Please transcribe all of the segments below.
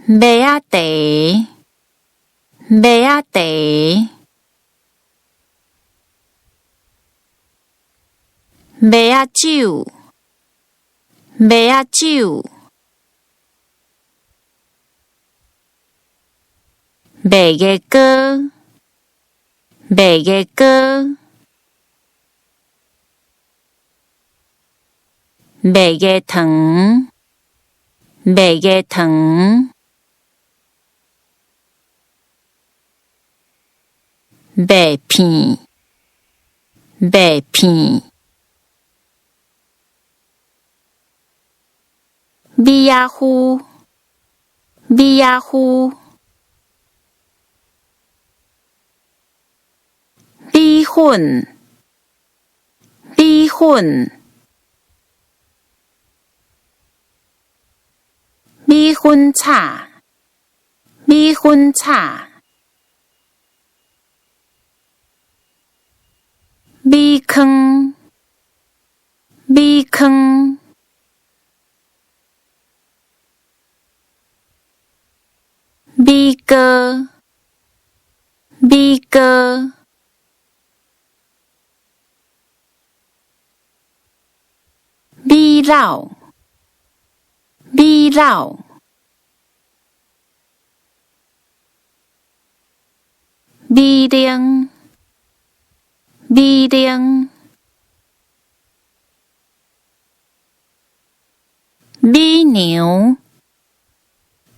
麥仔茶，麥仔茶，麥仔酒，麥仔酒，麥芽膏，麥芽膏，麥芽糖，麥芽糖，麥片，麥片，米仔糊，米仔糊，米粉，米粉，米粉炒，米粉炒，米糠，米糠，米糕，米糕，米老，米老，米奶，米奶，米娘，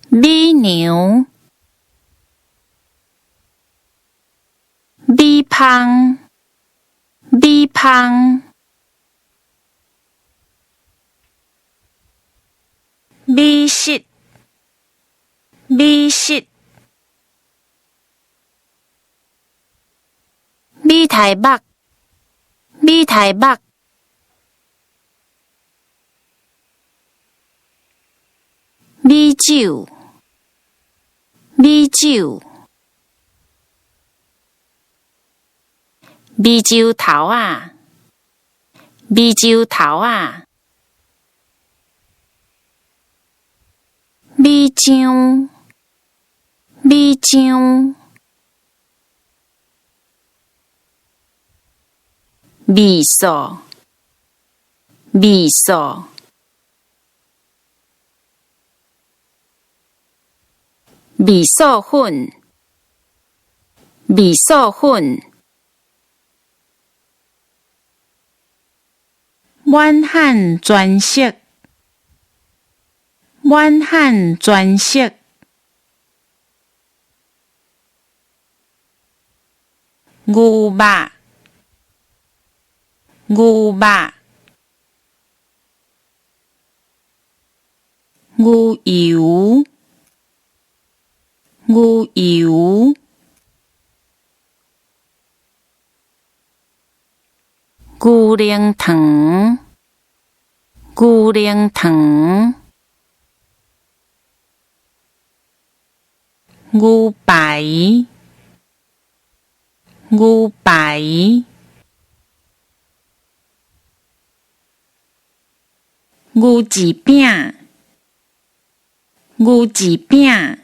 米娘，米芳，米芳，米食，米食，米苔目，米苔目，米酒，米酒，米酒頭仔，米酒頭仔，米漿，米漿，味素，味素，味素粉，味素粉，滿漢全席，滿漢全席，牛肉，牛肉，牛油，牛油，牛奶糖，牛奶糖，牛排，牛排，牛舌餅，牛舌餅，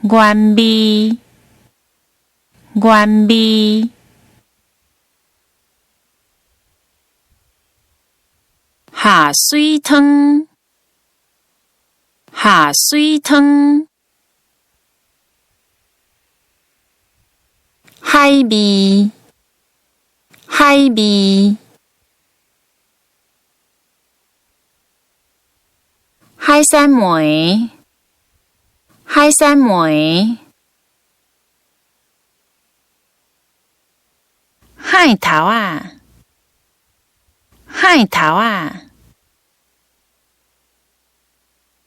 原味，原味，下水湯，下水湯，海味，海味，海產糜，海產糜，海頭仔，海頭仔。